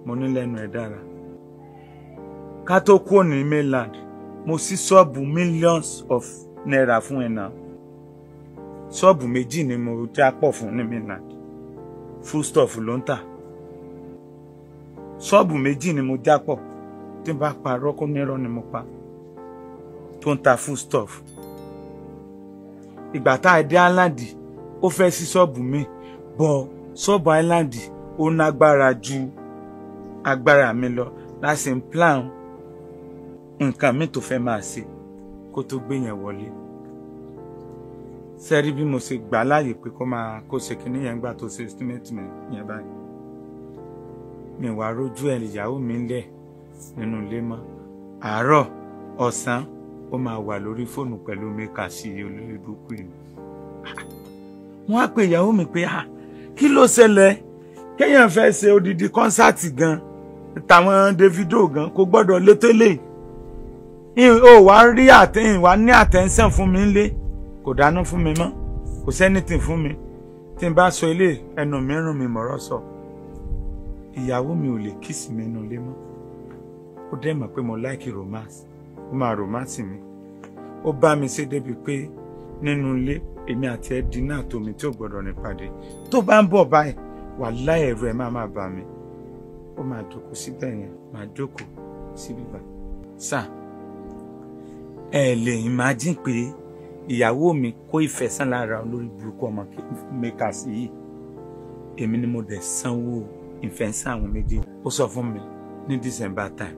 Mo ní lẹ́nu ẹ̀ dára. Ká tó kúrò ní mainland, mo ṣí ṣọ́ọ̀bù millions of naira fún ẹ̀ náà. Ṣọ́ọ̀bù méjì ni mo já pọ̀ fún ní mainland. Foodstuff ló ń tà. Ṣọ́ọ̀bù méjì ni mo já pọ̀. Tí n bá parọ́ kó nírọ́ ni mo pa. Tó ń ta foodstuff. Ìgbà tá a dé Island, ó fẹ́ sí ṣọ́ọ̀bù mi, bọ̀ ṣọ́ọ̀bù Island ó nágbára ju agbára mi lọ láti ń plan nǹkan mi tó fẹ́ máa ṣe kó tó gbé yẹn wọlé. Sẹ́rí bí mo ṣe gbà láàyè pé kó máa kó ṣe kinní yẹn gbà tó ṣe estimate mi yẹn báyìí. Mi wá rójú ẹ̀ ìyàwó mi lẹ̀ nínú ilé mọ́. Àárọ̀ ọ̀sán ó máa wà lórí fóònù pẹ̀lú mẹ́kà sí olórí burúkú yìí. Wọ́n á pe ìyàwó mi pé kí ló ṣẹlẹ̀? Kéèyàn fẹ́ ṣe odidi kọ́nsáàtì gan. Tàwọn Davido gan kò gbọ́dọ̀ létélé. Ó wá rí àtẹ̀yìn wá ní attention fún mi ńlé, kò dáná fún mi mọ́, kò sẹ́nìtì fún mi. Tí n bá sọ ilé ẹnu mi rùn mi mọ̀rọ̀ sọ. Ìyàwó mi ò lè kíìsì mi nínú ilé mọ́. Ó dẹ̀ mọ̀ pé mo like romance, ó máa romance mi. Ó bá mi ṣe débi pé nínú ilé èmi àti ẹ dínà tómi tí ò gbọ́dọ̀ ní pàdé. Tó bá ń bọ̀ báyìí, wàláhì ẹ̀rù ẹ̀ máa bà mí. Ó máa jókòó síbẹ̀ yẹn, máa jókòó síbí báyìí. Sà, ẹ lè imagine pé ìyàwó mi kó ìfẹ́sàn lára olórí burúkú ọmọ Makers yìí. Èmi ni mo dẹ̀ sanwó ìfẹ́sàn àwọn méjì. Ó sọ fún mi ní December time,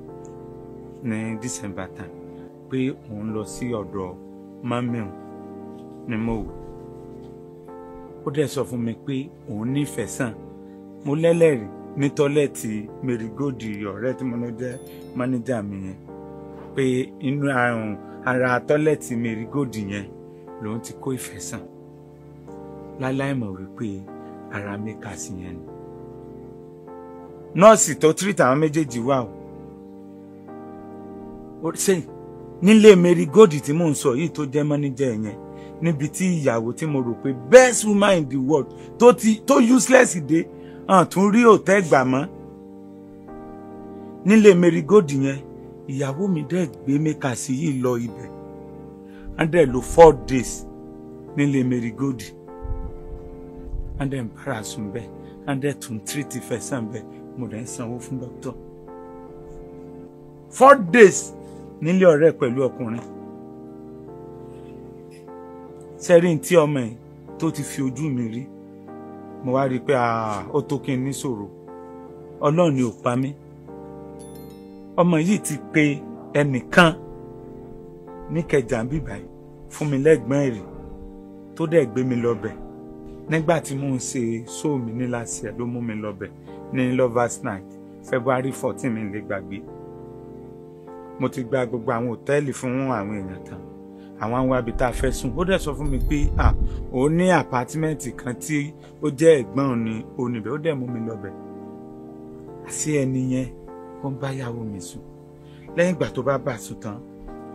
ní December time pé òun lọ sí ọ̀dọ̀ mọ́mí òun ni mo wò. Ó dẹ̀ sọ fún mi pé òun nífẹ̀ẹ́ sàn. Mo lẹ́lẹ́rìí ní tọ́lẹ́ẹ̀tì Marigold ọ̀rẹ́ tí mo lọ jẹ́ mánéjà mi yẹn, pé inú àrùn ara tọ́lẹ́ẹ̀tì Marigold yẹn lòun ti kó ìfẹ́ sàn. Láláì mọ̀ wípé ara Makers yẹn ni. Nọ́ọ̀sì tó treat àwọn méjèèjì wà o. Ó ṣe nílé Marigold tí mò ń sọ yìí tó jẹ́ mánéjà yẹn, níbi tí ìyàwó tí mo rò pé best woman in the world tó ti tó useless dé, hàn tún rí òtẹ́ gbà mọ́. Nílé Marigold yẹn, ìyàwó mi dẹ̀ gbé Makers yìí lọ ibẹ̀. Wọ́n dẹ̀ lò 4 days nílé Marigold. Wọ́n dẹ̀ ń bára sùn bẹ́ẹ̀, wọ́n dẹ̀ tún treat ìfẹ̀sàn bẹ́ẹ̀. Mo dẹ̀ ń sanwó fún dókítà. 4 days nílé ọ̀rẹ́ pẹ̀lú ọkùnrin. Sẹ́rí tí ọmọ yìí tó ti fi ojú mi rí, mo wá rí i pé ó tó kí n ní sọ̀rọ̀. Ọlọ́run ni ò pa mí. Ọmọ yìí ti pe ẹnìkan ní Ìkẹjà ń bíbá yìí fún mi lẹ́gbọ́n èrè tó dẹ̀ gbé mi lọ́bẹ̀. Nígbà tí mò ń ṣe show mi ní last year ló mú mi lọ́bẹ̀ ní Lovers Night February 14, mi lè gbàgbé. Mo ti gba gbogbo àwọn hòtẹ́ẹ̀lì fún àwọn èèyàn tán, àwọn àwọn ibi tá a fẹ́ sùn. Ó dẹ̀ sọ fún mi pé òun ní àpátímẹ́ǹtì kan tí ó jẹ́ ẹ̀gbọ́n òun ní oníbẹ̀. Ó dẹ̀ mú mi lọ́bẹ̀. Àṣé ẹni yẹn ó ń bá ìyàwó mi sùn. Lẹ́yìn ìgbà tó bá bá sùn tán,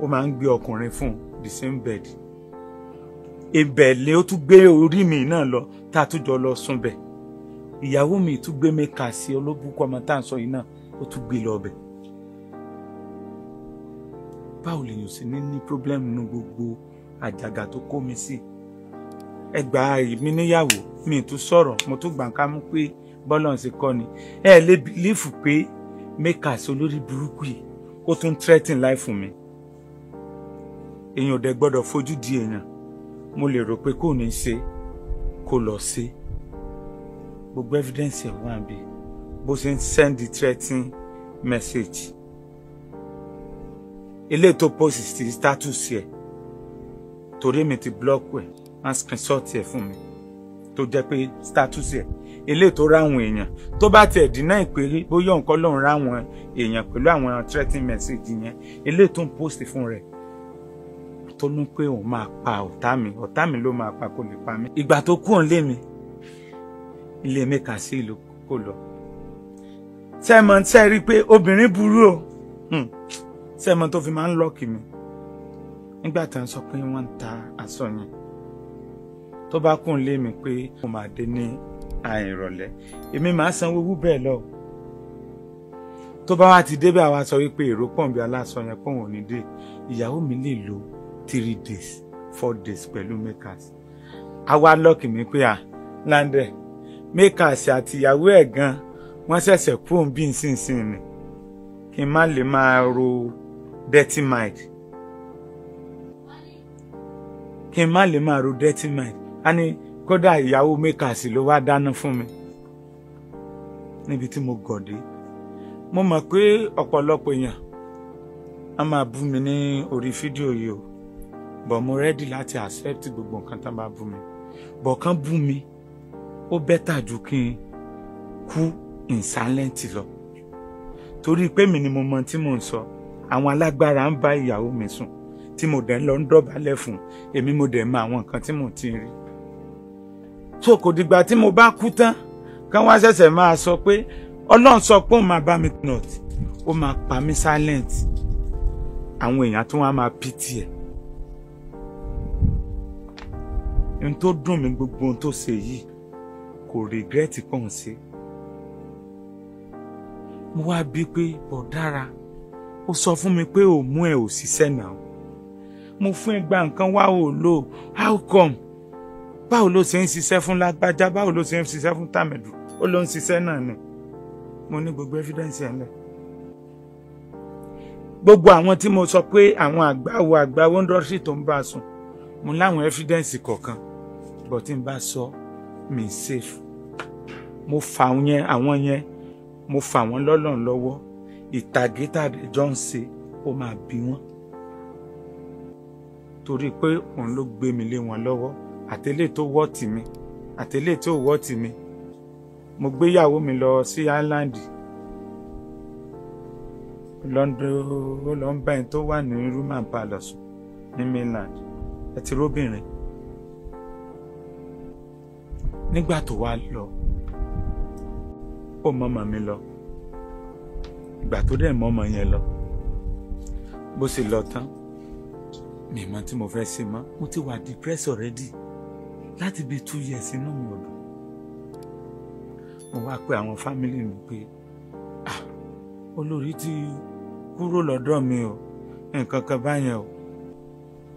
ó máa ń gbé ọkùnrin fún the same bed. Ibẹ̀ ni ó tún gbé orí mi náà lọ tá a tún jọ lọ sùn bẹ̀. Ìyàwó mi tún gbé Makers olóbùkún ọmọ tá à ń sọ yìí náà, ó tún gbé lọ bẹ̀. Báwo lèèyàn sì ní problem nínú gbogbo àjàgà tó kó mi sí? Ẹ gba mi níyàwó, mi tún sọ̀rọ̀, mo tún gbà ká mú pé bọ́lá ń ṣe kọ́ ni. Ẹ lè bìlífù pé Makers olórí burúkú yìí ó tún threaten life fún mi. Èèyàn ò dẹ̀ gbọ́dọ̀ fojú di èèyàn. Mo lè rò pé kò ní ṣe kó lọ ṣe. Gbogbo evidence ẹ̀ wà níbí bó ṣe ń send the threatening message. Eléyìí tó post sí status ẹ̀, torí mi ti block ẹ̀, wọ́n screenshot ẹ̀ fún mi tó jẹ́ pé status ẹ̀. Eléyìí tó ráwọn èèyàn tó bá tiẹ̀ dínà ìpèrè bóyá nǹkan lòun ráwọn èèyàn pẹ̀lú àwọn threatening message yẹn. Eléyìí tó ń post fún rẹ̀ tó ní pé òun máa pa ọ̀tá mi, ọ̀tá mi ló máa pa, kó lè pa mí. Ìgbà tó kú òun lé mi, ilé Makers ìlú kò lọ. Sẹ́mọ̀ ṣe rí i pé obìnrin burú o. Sẹ́mọ̀ tó fi máa ń lọ́ọ̀kì mi nígbà tí wọ́n sọ pé wọ́n ń ta aṣọ yẹn. Tó bá kún lé mi pé mo máa dé ní àìrọ̀lẹ́, èmi máa sanwó owó bẹ́ẹ̀ lọ. Tó bá wá ti débẹ̀, àwa sọ wípé èrò pọ̀ bí aláṣọ yẹn pọ̀ wọ́n ní dé. Ìyàwó mi lè lo 3 days, 4 days pẹ̀lú Makers. Àwa lọ́ọ̀kì mi pé à Láńdẹ̀ Makers àti ìyàwó ẹ̀ gan wọ́n ṣẹ̀ṣẹ̀ kúrò bí nsinsin ni, kí n má lè máa ro dirty mind. Kí n má lè máa ro dirty mind. A ní kódà ìyàwó Makers ló wá dáná fún mi níbi tí mo gọ̀dé. Mo mọ̀ pé ọ̀pọ̀lọpọ̀ èèyàn á máa bú mi ní orí fídíò yìí o, but mo ready láti accept gbogbo nǹkan tán bá bú mi. But kán bú mi ó better ju kí n kú in silent lọ, torí pé mi ni mo mọ tí mò ń sọ. Àwọn alágbára ń bá ìyàwó mi sùn tí mo dẹ̀ ń lọ ń dọ̀bálẹ̀ fún, èmi mo dẹ̀ mọ àwọn nǹkan tí mò ń ti rí. So kò dìgbà tí mo bá kú tán kán wá ṣẹ̀ṣẹ̀ máa sọ pé Ọlọ́run sọ pé òun máa bá mi not, ó máa pa mí silent. Àwọn èèyàn tí wọ́n á máa pity ẹ̀. Ohun tó dùn mí, gbogbo ohun tó ṣe yìí, kò regret pé òun ṣe. Mo wá bí pé bọ̀dára, ó sọ fún mi pé òun mú ẹ ò ṣiṣẹ́ náà. Mo fún ẹ gba nǹkan wá ò lò, how come? Báwo ló ṣe ń ṣiṣẹ́ fún lágbájá? Báwo ló ṣe ń ṣiṣẹ́ fún tàmẹ̀dù? Ó ló ń ṣiṣẹ́ náà ni. Mo ní gbogbo evidence ẹ̀ lẹ̀. Gbogbo àwọn tí mo sọ pé àwọn àgbáwo àgbáwo industry tó ń bá a sùn, mo láwọn evidence kọ̀ọ̀kan, but tí n bá sọ, mi safe. Mo fà yẹn, àwọn yẹn, mo fà wọ́n lọ́lọ́run lọ́wọ́. Ìtàgé tàdé jọ ń ṣe, ó máa bí wọ́n. Torí pé òun ló gbé mi lé wọn lọ́wọ́, àtẹlé tó wọ́ tì mí, àtẹlé tó wọ́ tì mí. Mo gbéyàwó mi lọ sí Island. London, ó lọ ń bá ẹni tó wà ní Roman Palace ní mainland. Ẹ ti róbìnrin. Nígbà tó wá lọ, ó mọ́mọ́ mi lọ. Ìgbà tó dẹ̀ mọ́mọ́ yẹn lọ, bó sì lọ tán, mi mọ̀ tí mo fẹ́ ṣe mọ́. Mo ti wà depressed already láti bí 2 years, inú mi ò dùn. Mo wá pe àwọn family mi pé, ah, olórí ti kúrò lọ́dọ̀ mi o, nǹkan kan báyẹn o.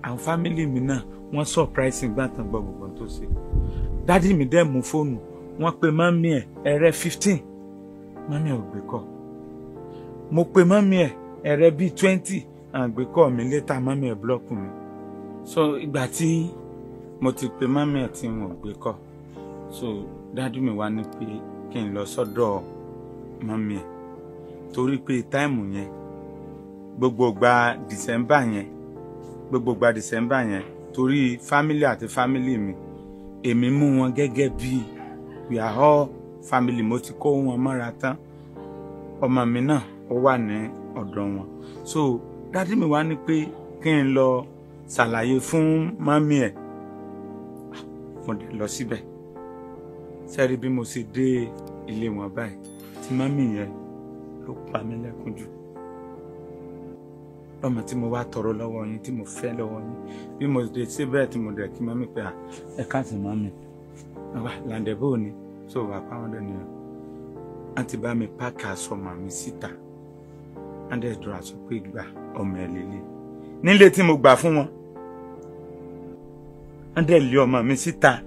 Àwọn family mi náà, wọ́n surprise gbà tán gbọ́ gbogbo tó ṣe. Daddy mi dẹ̀ mú fóònù, wọ́n pe mummy ẹ̀ ẹ̀rẹ́ 15, mummy ẹ̀ ò gbé kọ́. Mo pe mummy ẹ̀ ẹ̀rẹ́ bíi 20, àgbé kọ́ mi. Later, mummy ẹ̀ block mi. So ìgbà tí mo ti pe mummy ẹ̀ tí wọn ò gbé kọ́, so daddy mi wá ní pé kí n lọ sọ́dọ̀ mummy ẹ̀, torí pé time yẹn, gbogbo gba December yẹn, gbogbo gba December yẹn, torí family àti family mi, èmi mú wọn gẹ́gẹ́ bí we are all family. Mo ti kó wọn mọ́ra tán, ọmọ mi náà ó wà ní ọ̀dọ̀ wọn. So daddy mi wá ní pé kí n lọ ṣàlàyé fún mummy ẹ̀. Mo dẹ̀ lọ síbẹ̀. Sẹ́rí bí mo ṣe dé ilé wọn báyìí, tí mummy yẹn ló pa mí lẹ́kún jù. Lọ́mọ tí mo wá tọrọ lọ́wọ́ yín, tí mo fẹ́ lọ́wọ́ yín, bí mo dé síbẹ̀ tí mo dẹ̀ kí mummy pé, ẹ káàsì mummy, wà làǹdẹ̀ bò ní so wà pàwọn dẹ̀ nìyẹn. Wọ́n ti bá mi pack aṣọ màmí síta, wọ́n dẹ̀ dúró aṣọ pé gbà ọmọ ẹ̀ lélẹ̀ nílé tí mo gbà fún wọn. Wọ́n dẹ̀ lé ọmọ mi síta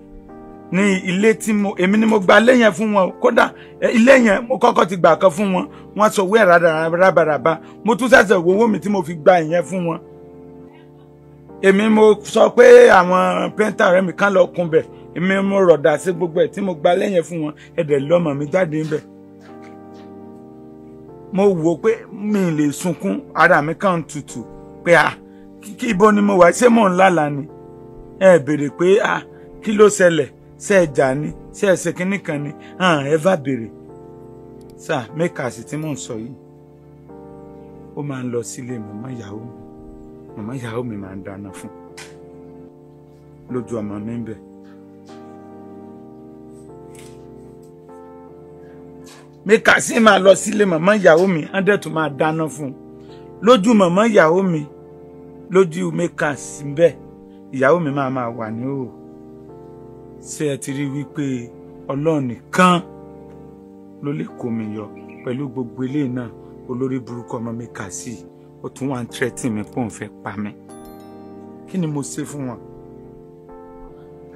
ní ilé tí mo, èmi ni mo gba ilé yẹn fún wọn. Kódà ilé yẹn, mo kọ́kọ́ ti gbà kan fún wọn, wọ́n sọ wẹ́ẹ̀ rábaràba. Mo tún ṣẹ̀ṣẹ̀ wo owó mi tí mo fi gba ìyẹn fún wọn. Èmi mo sọ pé àwọn painter rẹ̀ mi kàn lọ kún bẹ̀, èmi mo rọ̀dà sí gbogbo ẹ̀ tí mo gba ilé yẹn fún wọn. Ẹ̀dẹ̀ lọ́mọ mi jáde ńbẹ̀. Mo wò pé mi lè sunkún, ara mi kàn ń tutù pé à, kí ibo ni mo wà? Ṣé mò ń lálàá ni? Ẹ béèrè pé à, kí ló ṣẹlẹ̀? Ṣé ẹ jà ni? Ṣé ẹ ṣe kinní kan ni? Hàn ẹ bá béèrè sáà. Mẹ́kàsì tí mò ń sọ yìí, ó máa ń lọ sílé màmá ìyàwó mi. Màmá ìyàwó mi máa ń dáná fún lójú ọmọ mi ń bẹ. Mẹ́kàsì máa lọ sílé màmá ìyàwó mi, á dẹ̀ tún máa dáná fún lójú màmá ìyàwó mi, lójú mẹ́kàsì ń bẹ. Ìyàwó mi máa máa wà ní òwò. Ṣé ẹ ti rí wípé Ọlọ́run nìkan ló lè kó mi yọ pẹ̀lú gbogbo eléyìí náà? Olórí burúkú ọmọ mi kà sí, ó tún wà ń tẹ́tì mi pé òun fẹ́ pa mí. Kí ni mo ṣe fún wọn?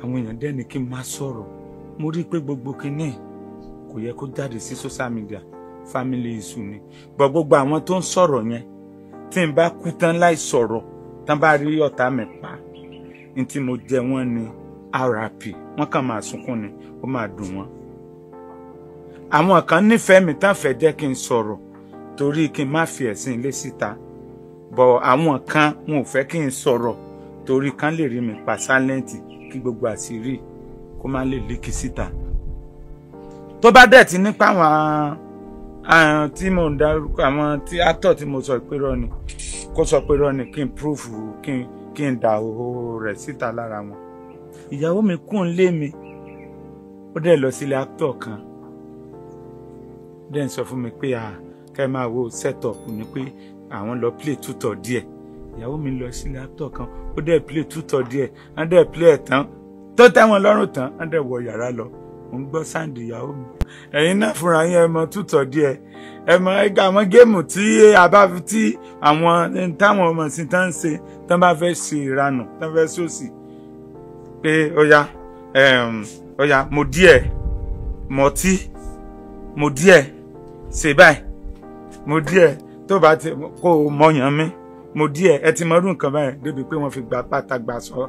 Àwọn èèyàn dẹ́ni kí n má sọ̀rọ̀. Mo rí i pé gbogbo kinní kò yẹ kó jáde sí social media, family issue ni. Gbọ́, gbogbo àwọn tó ń sọ̀rọ̀ yẹn, tí n bá kú tán láì sọ̀rọ̀, tán bá rí ọ̀tá mi pa ní tí mo jẹ wọ́n ní RIP, wọ́n kàn máa sunkún ni, ó máa dùn wọ́n. Àwọn kan nífẹ̀ẹ́ mi tán fẹ́ jẹ́ kí n sọ̀rọ̀ torí kí n má fi ẹ̀sìn ilé síta bọ̀. Àwọn kan wọn ò fẹ́ kí n sọ̀rọ̀ torí kán lè rí mi pa silent, kí gbogbo àṣírí kó má lè leak síta. Tó bá dẹ̀ ti nípa àwọn tí mo ń darúkọ, àwọn tí actor tí mo sọ pé rọ ni, kó sọ pé rọ ni, kí n proof, kí n dà òhò rẹ̀ síta lára wọn. Ìyàwó mi kún lé mi, ó dẹ̀ lọ sílé actor kan. Dẹ̀ ń sọ fún mi pé à kẹ́ máa wo set up ni pé àwọn lọ play tútọ̀ díẹ̀. Ìyàwó mi lọ sí laptop kan, ó dẹ̀ play tútọ̀ díẹ̀, wọ́n dẹ̀ play ẹ̀ tán, tó tẹ́ wọn lọ́rùn tán, wọ́n dẹ̀ wọ yàrá lọ. Mo ń gbọ́ sáǹdì ìyàwó mi. Ẹ̀yin náà fúnra yín ẹ mọ tútọ̀ díẹ̀, ẹ mọ àwọn géèmù tí a bá fi tí àwọn táwọn ọmọ sí tán ń ṣe, tán bá fẹ́ ṣe ìranù, tán fẹ́ sòsì pé ó yá, ó yá, mo díẹ̀ mọtí, mo díẹ̀ ṣe báyìí, mo díẹ̀ tó bá ti kó o mọyàn mi, mo díẹ̀. Ẹ ti mọrú nǹkan báyìí débi pé wọ́n fi gba pátá gba sọ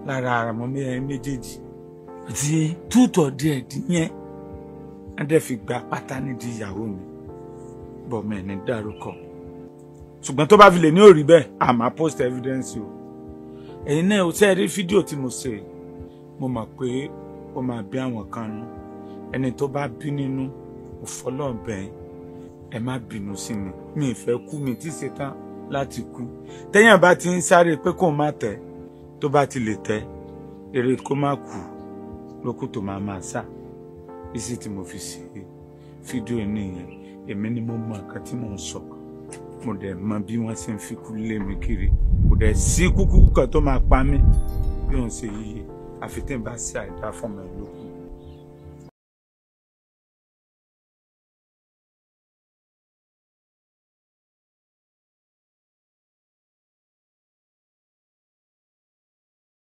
lára àwọn méjèèjì tí tútọ̀ díẹ̀ díyẹn, wọ́n dẹ̀ fi gba pátá nídìí ìyàwó mi. Bọ̀ mí ní dárúkọ, ṣùgbọ́n tó bá fi lè ní òrí bẹ́ẹ̀, a máa post evidence o. Ẹ̀yin náà o ṣe rí fídíò tí mo ṣe, mo mọ̀ pé ó máa bí àwọn kan nú. Ẹni tó bá bí nínú, mo fọlọ́ọ̀bẹ̀, ẹ má bínú sí mi, mi ì fẹ́ kú, mi ti ṣe tán láti kú. Téèyàn bá ti ń sáré pé kó má tẹ̀, tó bá ti lè tẹ̀, eré kó má kú lókù tó máa máa sá. Bísí tí mo fi ṣe fídíò nìyẹn. Èmi ni mo mọ nǹkan tí mò ń sọ, mo dẹ̀ mọ bí wọ́n ṣe ń fi kú lé mi kiri. Kò dẹ̀ sí kúkú kan tó máa pa mí bí òun ṣe yíyẹ, àfi tí n bá ṣe àìdá fún mi lókù.